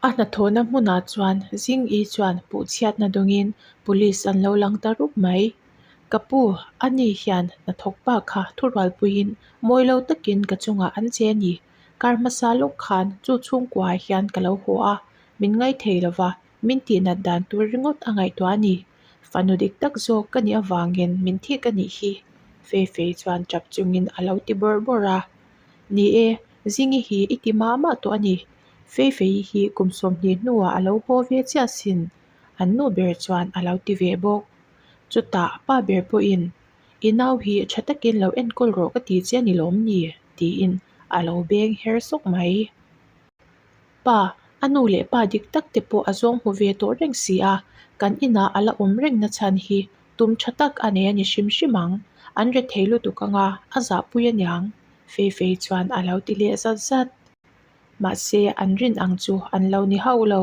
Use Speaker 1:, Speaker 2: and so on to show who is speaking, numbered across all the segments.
Speaker 1: A hnathawhna hmunah chuan Zing-i chuan puhchhiatna dawngin police an lo lang ta rup mai. Ka pu, ani hian hnathawk pa kha thurualpuiin mawi lo takin ka chungah an che a ni. Kar hmasa lawk khan chu chhungkuaah hian ka lo haw a, min ngaithei lo va, min tihnat dan tur ringawt a ngaihtuah a ni. Fanu dik tak zawk ka nih avangin min thik a nih hi, Feifei chuan tap chungin a lo ti bawrh bawrh a. Ni e, Zingi hi i ti mah mah tawh a ni. Feifei hi kum 20 hnuah a lo haw ve chiah sin, an nu ber chuan a lo ti ve bawk. Chutah pa ber pawhin, I nau hi tha takin lo enkawl rawh ka ti che a ni lawm ni? tiin a lo beng her sawk mai. Pa, a nu leh pa dik tak te pawh a zawng hmu ve tawh reng si a, kan inah a la awm reng na chhan hi tum tha tak a nei a ni hrim hrim ang, an rethei lutuk anga a zahpui aniang, Feifei chuan a lo ti leh zat zat. Mahse, an rin ang chu an lo ni hauh lo.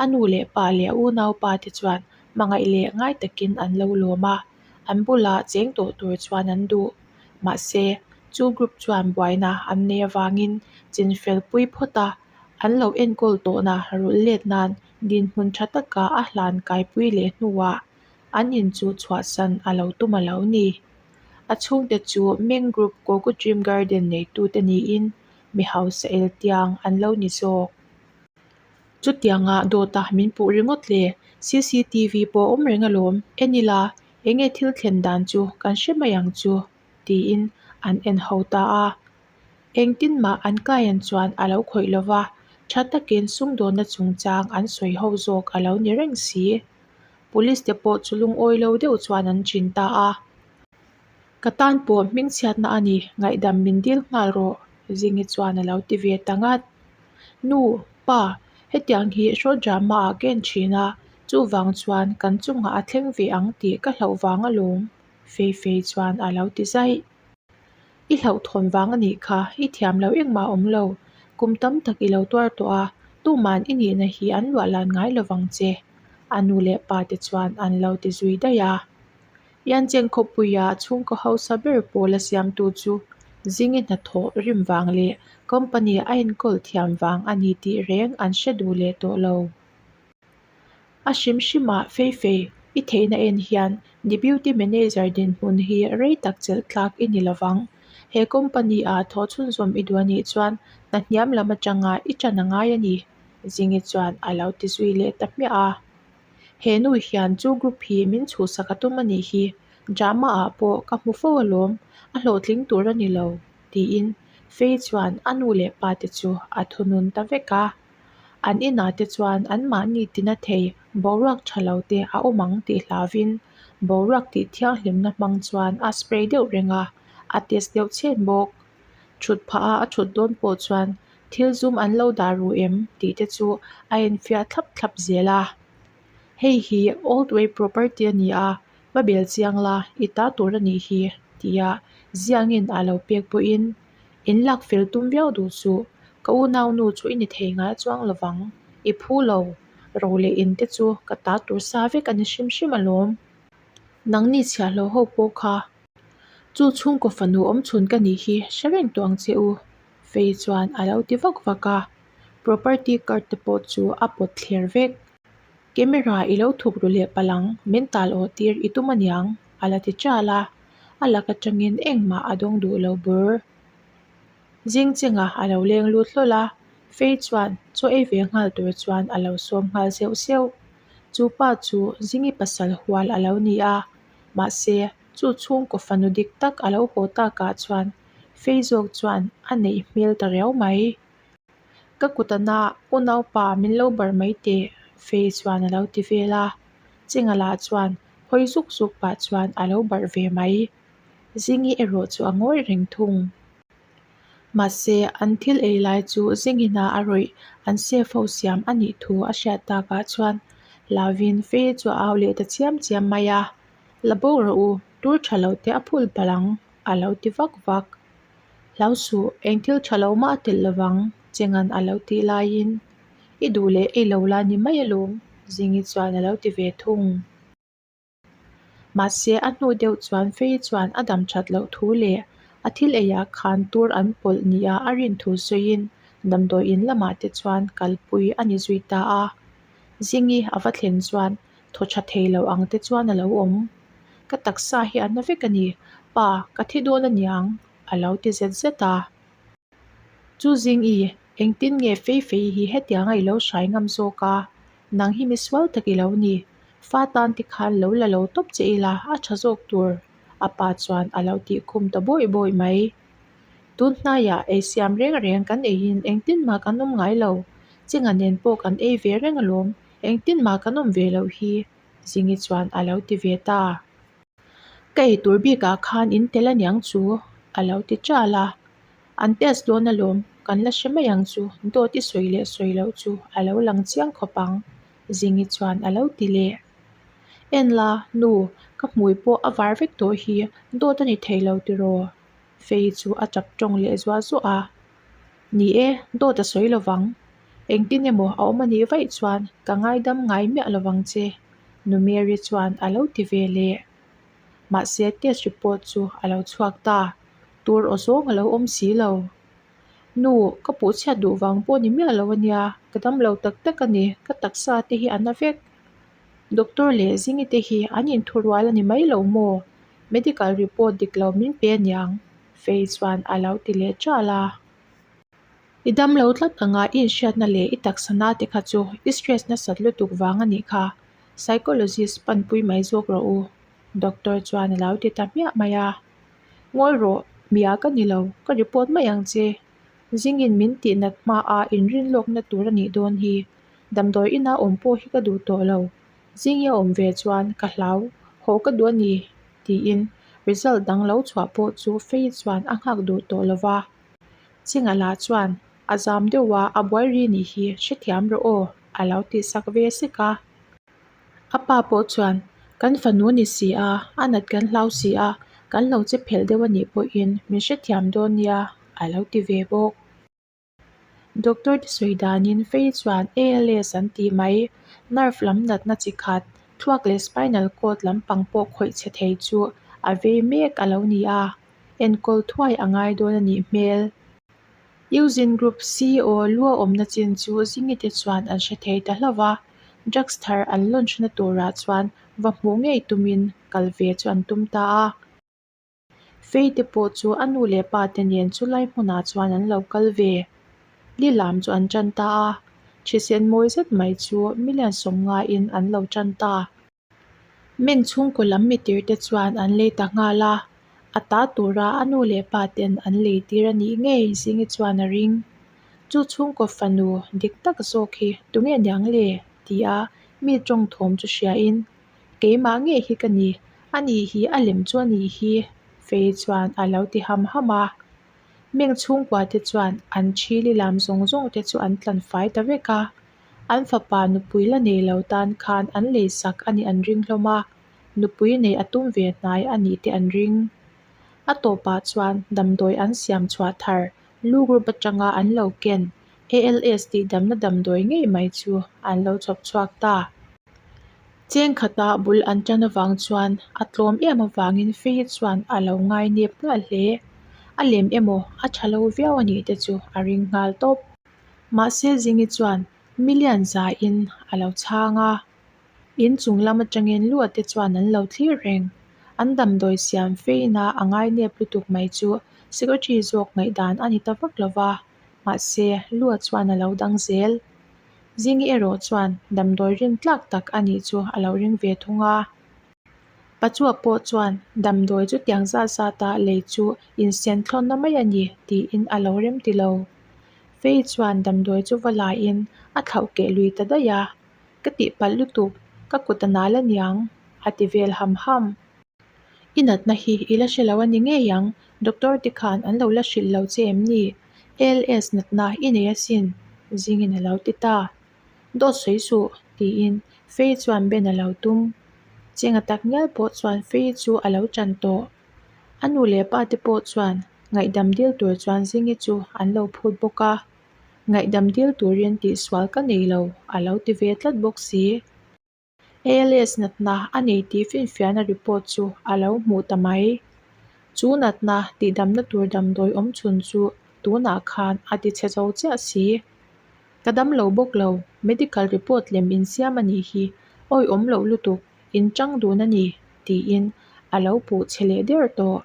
Speaker 1: A nu leh pa leh a unaupa te chuan hmangaih leh ngai takin an lo lawm a, an bulah cheng tawh tur chuan an duh. Mahse, chu group chuan buaina an nei avangin chinfel pui phawt a, an lo enkawl tawhna rulh let nan dinhmun tha taka a hlan kaipui leh hnuah an in chu chhuahsan a lo tum a lo ni. A chhungte chu Meng Group Gogo Dream Garden neitute niin mi hausa el tiang an lo ni zawk. Chutianga dawta min puh ringawt le, cctv pawh awm reng alawm, en ila eng nge thil thlen dan chu kan hre mai ang chu, tiin an en ho ta a. Engtin mah an client chuan a lo khawih lo va, tha takin sumdawnna chungchang an sawi ho zawk a lo ni reng si. Police te pawh chu lungawi lo deuh chuan an chin ta a. Ka tan pawh hmingchhiatna a ni, ngaihdam min dil nghal rawh, Zingi chuan a lo ti ve ta ngat. Nu, pa, hetiang hi short drama ah ka en thin a, chuvang chuan kan chungah a thleng ve ang tih ka hlauh vang alawm, Feifei chuan a lo ti zaih. I hlauhthawn vang a nih kha, i thiam lo engmah a awm lo. Kum tam tak i lo tuar tawh a, tuman i nihna hi an luah lan ngai lovang che, a nu leh pa te chuan an lo ti zui daih a. Yancheng khawpuia chhungkaw hausa ber pawl a siamtu chu Zingi hnathawh rim vang leh company a enkawl thiam vang a ni tih reng an hre duh leh tawh lo. A hrim hrimah Feifei i theihna en hian Deputy Manager dinhmun hi rei tak chelh tlak i ni lovang. He company-ah thawh chhunzawm i duh a nih chuan hna hniam lam atanga i ṭan a ngai a ni, Zingi chuan a lo ti zui leh ta hmiah a. He nu hian chu group hi min chhuhsak a tum a nih hi, drama ah pawh ka hmu fo alawm, a hlawhtling tur a ni lo, tiin Fei chuan a nu leh pa te chu a thunun ta vek a. An inah te chuan anmahni tina thei boruak tha lo te a awm ang tih hlauvin boruak tih thianghlimna hmang chuan a spray deuh reng a, a test deuh chhen bawk. Thut phah a a thut dawn pawh chuan thil zum an lo dah ru em tih te chu a enfiah thlap thlap zel a. Hei hi old way property a ni a, va bel chiang la i ta tur a nih hi tia ziangin a lo pek pawhin in lak fel tum viau duh suh, ka unaunu chu i ni thei ngai chuang lovang, i phu lo, ro leh in te chu ka ta tur sa vek a ni hrim hrim alawm. Nangni chhiahhlawh ho pawh kha Chu chhungkaw fanu awmchhun ka nih hi hre reng tawh ang che u, Fei chuan a lo ti vak vak a, property card te pawh chu a pawt thler vek. Camera i lo thuk ru leh palh ang, min tal awh tir i tum aniang, a la ti ṭal a, a lak atangin engmah a dawng duh lo bur. Zingchenga a lo leng lut hlawl a, Fei chuan chaw ei ve nghal tur chuan a lo sawm nghal zeuh zeuh. Chu pa chu Zingi pasal hual a lo ni a, mahse Chu chhungkaw fanu dik tak a lo haw takah chuan Fei zawk chuan a neih hmel ta riau mai. Ka kut ana unaupa min lo bar mai teh Fei chuan a lo ti vel a, Chenga lah chuan hawi zuk zuk pah chuan a lo barh ve mai. Zingi erawh chu a ngawi reng thung. Mahse, an thil ei lai chu Zingina a rawih an chef ho siam a nih thu a hriat takah chuan Lavin Fei chu a au leh ta chiam chiam mai a. La bo rawh u, tur tha lo te a phul palh ang, a lo ti vak vak. Hlau suh, eng thil tha lo mah a telh lovang, Chenga'n a lo tih laiin, I duh leh ei lo la ni mai alawm, Zingi chuan a lo ti ve thung. Mahse, a hnu deuh chuan Fei chuan a dam that loh thu leh a thil eiah khan tur an pawlh nia a rin thu sawiin. Damdawi in lamah te chuan kalpui a ni zui ta a. Zingi a va thlen chuan thaw tha thei lo ang te chuan a lo awm. Ka taksa hi a na vek a ni, pa ka thi dawn a niang a lo ti zet zet a. Chu Zingi, engtin nge fei fei hi hetianga i lo hrai ngam zawk a? Nang hi misual tak i lo ni. Fa tan ti khan lo la lo tawp che ila a tha zawk tur, a pa chuan a lo tih khum ta bawih bawih mai. Tun hnaiah ei siam reng reng kan eiin engtin mah kan awm ngai lo. Chinga nen pawh kan ei ve reng alawm, engtin mah kan awm ve loh hi, Zingi chuan a lo ti ve ta. Ka ei tur bikah khan in tel aniang chu, a lo ti ṭal a. An test dawn alawm, kan la hre mai ang chu, dawt i sawi leh sawi loh chu a lo lang chiang khawp ang, Zingi chuan a lo ti leh. En la, nu, ka hmui pawh a var vek tawh hi, dawt a ni thei lo tiraw? Fei chu a tap tawng leh zuah zuah a. Ni e, dawt a sawi lovang. Engtin emaw a awm a nih vaih chuan ka ngaidam ngai miah lovang che, Nu Mary chuan a lo ti ve leh. Mahse test report chu a lo chhuak ta, tur aw zawng a lo awm si lo. Nu, ka puh chhiat duh vang pawh ni miah lo a nia, ka dam lo tak tak a ni, ka taksa te hi a na vek. Doctor leh Zingi te hi an inthurual a ni mai lo maw? Medical report dik lo min pe aniang, Fei chuan a lo ti leh ṭal a. I dam lo tlat anga i inhriatna leh i taksa na te kha chu i stress nasat lutuk vang a nih kha, psychologist panpui mai zawk rawh u, doctor chuan a lo ti ta hmiah mai a. Ngawi rawh, mia ka ni lo, ka report mai ang che. Zingin min tih nat hmaa inrin lawkna tur a nih dawn hi, damdawi ina awm pawh hi ka duh tawh lo. Zingi a awm ve chuan ka hlau, haw ka duh a ni, tiin result dang lo chhuah pawh chu Fei chuan a nghak duh tawh lo va. Chinga lah chuan a zam deuh a, a buai ri nih hi hrethiam rawh aw, a lo tih sak ve sek a. A pa pawh chuan, Kan fanu ni si a, a nat kan hlau si a, kan lo che phelh deuh a nih pawhin min hrethiam dawn nia, a lo ti ve bawk. Doctor te sawi danin Fei chuan ALS an tih mai, nerve lam natna chi khat, thluak leh spinal cord lampang pawh khawih chhe thei chu a vei mek a lo ni a, enkawl thuai a ngai dawn a nih hmel. Eugene Group CEO lua awmna chin chu Zingi te chuan an hre thei ta hlauh va, drugs thar an launch na turah chuan va hmuh ngei tumin kal ve chu an tum ta a. Fei te pawh chu a nu leh pa te nen chulai hmunah chuan an lo kal ve. Lilam chu an tan ta a, thisen mawi zet mai chu million sawmngaiin an lo tan ta. Meng chhungkaw lam mitir te chuan an lei ta nghal a, a ta tura a nu leh pa ten an lei tir a nih ngei Zingi chuan a ring. Chu chhungkaw fanu dik tak zawk hi tunge niang le? tia mi tawng thawm chu hriain Keimah ngei hi ka ni, ani hi a lem chu a nih hi, Fei chuan a lo ti ham ham a. Meng chhungkua te chuan an thili lam zawng zawng te chu an tlan fai ta vek a. An fapa nupui la nei lo tan khan an lei sak a nih an ring hlawm a, nupui nei a tum ve hnai a nih te an ring. A tawpah chuan damdawi an siam chhuah thar lu group atanga an lo ken ALS tih damna damdawi ngei mai chu an lo chhawp chhuak ta. Cheng khata bul an tan avang chuan a tlawm em avangin Fei chuan a lo ngai nep nghal hle. A lem emaw a tha lo viau a nih te chu a ring nghal tawp. Mahse Zingi chuan million zain a lo chhang a, in chung lam atangin lua te chuan an lo thlir reng. An damdawi siam feina a ngai nep lutuk mai chu secretary zawk ngaihdan a ni ta vak lo va, mahse lua chuan a lo dang zel. Zingi erawh chuan damdawi rin tlak tak a nih chu a lo ring ve thung a. Pachua pawh chuan damdawi chu tiang zat zata lei chu insen thlawnna mai a ni tiin a lo rem ti lo. Fei chuan damdawi chu va laiin a thlauh keh lui ta daih a, Ka tihpalh lutuk, ka kut a nal aniang, a ti vel ham ham. I natna hi i la hre lo a ni ngei ang, doctor te khan an lo la hrilh lo che em ni? ALS natna i nei asin, Zingin a lo ti ta. Dawt sawi suh, tiin Fei chuan Ben a lo tum. Chenga tak ngial pawh chuan Fei chu a lo ṭan tawh. A nu leh pa te pawh chuan ngaihdam dil tur chuan Zingi chu an lo phut bawk a. Ngaihdam dil turin tihsual ka nei lo, a lo ti ve tlat bawk si. ALS natna a nei tih finfiahna report chu a lo hmuh ta mai. Chu natna tihdamna tur damdawi awm chhun chu tunah khan a ti chhe zo chiah si. Ka dam lo bawk lo, medical report lem in siam a nih hi, awi awm loh lutuk, in chang dun a ni, tiin a lo puh chhe leh der tawh.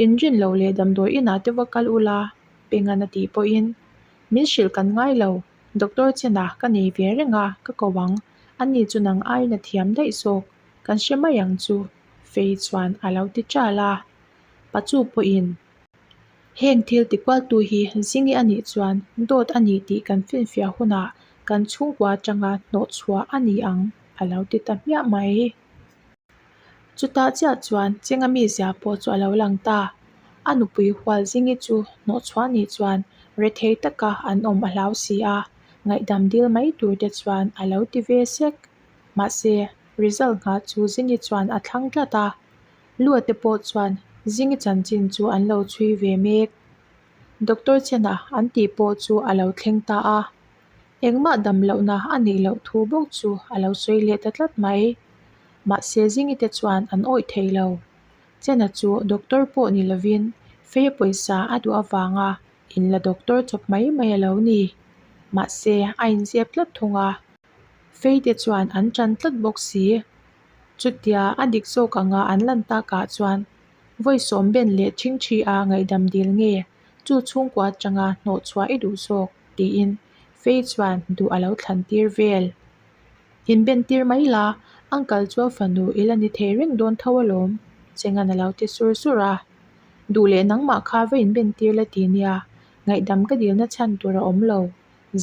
Speaker 1: In rin loh leh damdawi inah te va kal ula, Pengan a tih pawhin, Min hrilh kan ngai lo, Doctor Chena ka nei ve reng a, ka ko ang, ani chu nang aiin a thiam daih zawk, kan hre mai ang chu, Fei chuan a lo ti ṭal a. Pachu pawhin, Heng thil tikualtu hi Zingi a nih chuan dawt a ni tih kan finfiah hunah kan chhungkua atanga hnawhchhuah a ni ang, a lo ti ta hmiah mai. Chutah chiah chuan Chenga mizia pawh chu a lo lang ta. A nupui hual Zingi chu hnawhchhuah nih chuan rethei taka an awm a hlau si a, ngaihdam dil mai tur te chuan a lo ti ve sek. Mahse, result nghah chu Zingi chuan a thlang tlat a. Lua te pawh chuan Zingi chanchin chu an lo chhui ve mek. Doctor Chena an tih pawh chu a lo thleng ta a. Engmah dam lohna a neih loh thu bawk chu a lo sawi leh ta tlat mai. Mahse Zingi te chuan an awih thei lo. Chena chu doctor pawh ni lovin fei pawisa a duh avanga inla doctor chawp mai mai a lo ni. Mahse a inzep tlat thung a. Fei te chuan an tan tlat bawk si. Chutia a dik zawk anga an lan takah chuan vawi sawm ben leh ṭhingṭhi a ngaihdam dil nge chu chhungkua atanga hnawhchhuah i duh zawk tiin Fei chuan duh a lo thlan tir vel. Inben tir mai la, uncle chu a fanu i la ni thei reng dawn tho alawm, Chengan a lo ti sur sur a. Duh leh nangmah kha va inben tir la ti nia, ngaihdam ka dilna chhan tur a awm lo,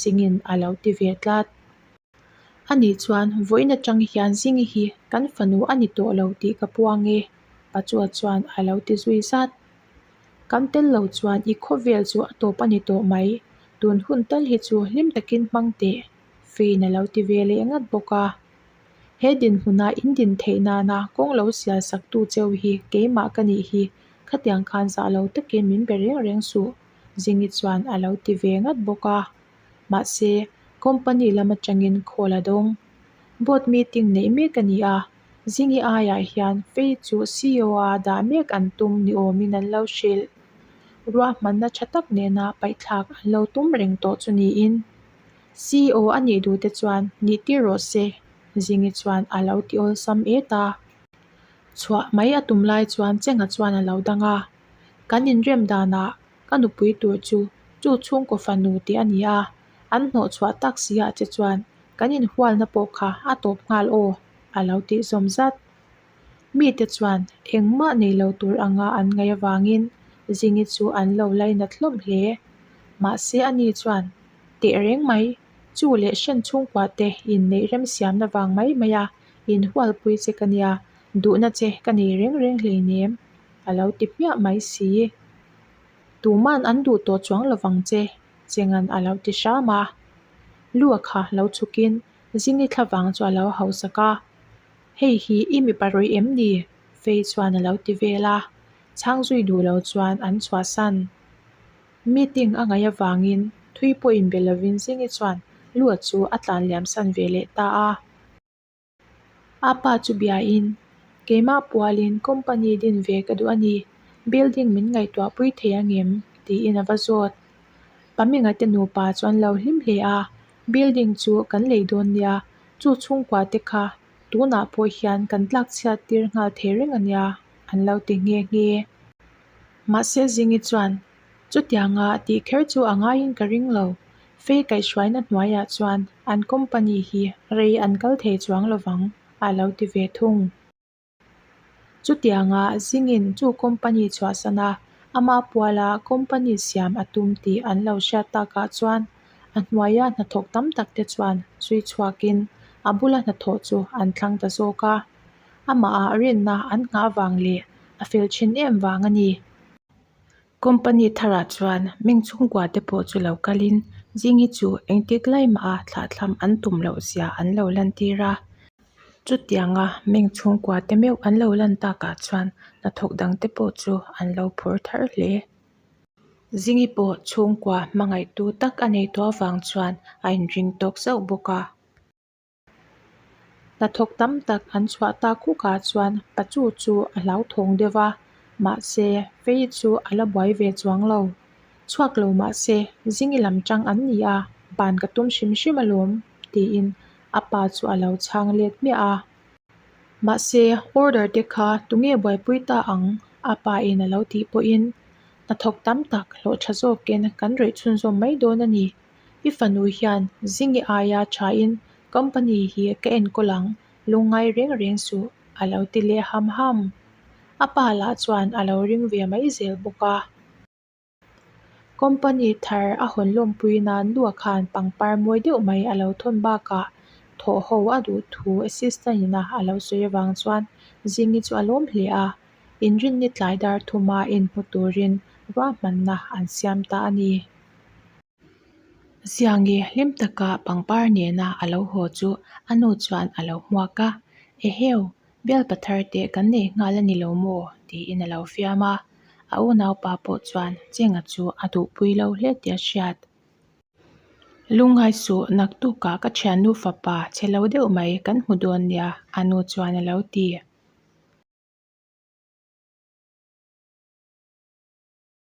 Speaker 1: Zingin a lo ti ve tlat. Ani chuan vawiin atang hian Zingi hi kan fanu a ni tawh lo tih ka puang e, Pachua chuan a lo ti zui zat. Kan tel lo chuan i khawvel chu a tawp a ni tawh mai, tun hun tal hi chu hlim takin hmang teh, Fein a lo ti ve leh ngat bawk a. He dinhmuna in din theih nana kawng lo sial saktu cheu hi keimah ka nih hi, khatiang khan zah lo takin min be reng reng suh, Zingi chuan a lo ti ve ngat bawk a. Mahse, company lam atangin call a dawng. Board meeting neih mek a ni a, Zingi aiah hian Fei chu CEO a dah mek an tum ni awmin an lo hrilh. Ruahmanna tha tak nena paihthlak an lo tum reng tawh chu niin. CEO a nih duh te chuan nih tir rawh se, Zingi chuan a lo ti awlsam et a. Chhuah mai a tum lai chuan Chenga chuan a lo dang a, Kan inrem danah Ka nupui tur chu chu chhungkaw fanu tih a ni a, an hnawhchhuah tak si ah che chuan kan inhualna pawh kha a tawp nghal aw, a lo tih zawm zat. Mite chuan engmah nei lo tur anga an ngaih avangin Zingi chu an lo lainat hlawm hle. Mahse ani chuan, Tehreng mai, chu leh hren chhungkua te inneih remsiamna vang mai mai a inhualpui che ka nia, duhna che ka nei reng reng hleinem, a lo ti hmiah mai si. Tuman an duh tawh chuang lovang che, Chengan a lo ti hram a. Lua kha lo chhukin Zingi thlavang chu a lo hausak a. Hei hi i mipa rawih em ni? Fei chuan a lo ti vel a. Chhang zui duh lo chuan an chhuahsan. Meeting a ngaih avangin thui pawh inbe lovin Zingi chuan Lua chu a tlan liamsan ve leh ta a. A pa chu biain, Keimah pualin company din ve ka duh a ni, building min ngaihtuah pui thei ang em? tiin a va zawt. Paminga te nupa chu an lo hlim hle a, Building chu kan lei dawn nia, chu chhungkua te kha tunah pawh hian kan tlak chhiat tir nghal thei reng a nia, an lo ti nghe nghe. Mahse Zingi chuan, Chutianga tih kher chu a ngaiin ka ring lo. Fei kaihhruaina hnuaiah chuan an company hi rei an kal thei chuang lovang, a lo ti ve thung. Chutianga zingin chu company chhuahsan a, ama puala company siam a tum tih an lo hriat takah chuan a hnuaia hnathawk tam tak te chuan zui chhuakin a bula hnathawh chu an thlang ta zawk a. Amahah rinna an nghah vang leh a fel thin em vang a ni. Company tharah chuan meng chhungkua te pawh chu lo kalin Zingi chu engtik lai maha thlahthlam an tum loh zia an lo lantir a. Chutianga meng chhungkua te meuh an lo lan takah chuan hnathawk dang te pawh chu an lo phur thar hle. Zingi pawh chhungkua hmangaihtu tak a nei tawh avang chuan a inring tawk zauh bawk a. Hnathawk tam tak an chhuah tak hukah chuan Pachu chu a hlauthawng deuh va, mahse Fei chu a la buai ve chuang lo. Chhuak lo mah se, Zingi lam tang an ni a, ban ka tum hrim hrim alawm, tiin a pa chu a lo chhang let hmiah a. Mahse, order te kha tunge buaipui ta ang? a pa in a lo tih pawhin hnathawk tam tak hlawh tha zawkin kan rawih chhunzawm mai dawn a ni. I fanu hian Zingi aia thain company hi ka enkawl ang, lungngai reng reng suh, a lo ti leh ham ham. A pa lah chuan a lo ring ve mai zel bawk a. Company thar a hawn lawmpui nan Lua khan pangpar mawi deuh mai a lo thawn bakah thawh ho a duh thu assistant ina a lo sawi avang chuan Zingi chu a lawm hle a, inrinni tlai dar thuma inhmu turin ruahmanna an siam ta a ni. Ziangi hlim taka pangpar nena a lo haw chu a nu chuan a lo hmuak a, Eheu, bialpa thar teh kan nei nghal a ni lo maw? tiin a lo fiam a. A unaupa pawh chuan Chenga chu a duhpui lo hle tih a hriat. Lungngai suh, naktukah ka thiannu fapa chhe lo deuh mai kan hmu dawn nia, a nu chuan a lo ti.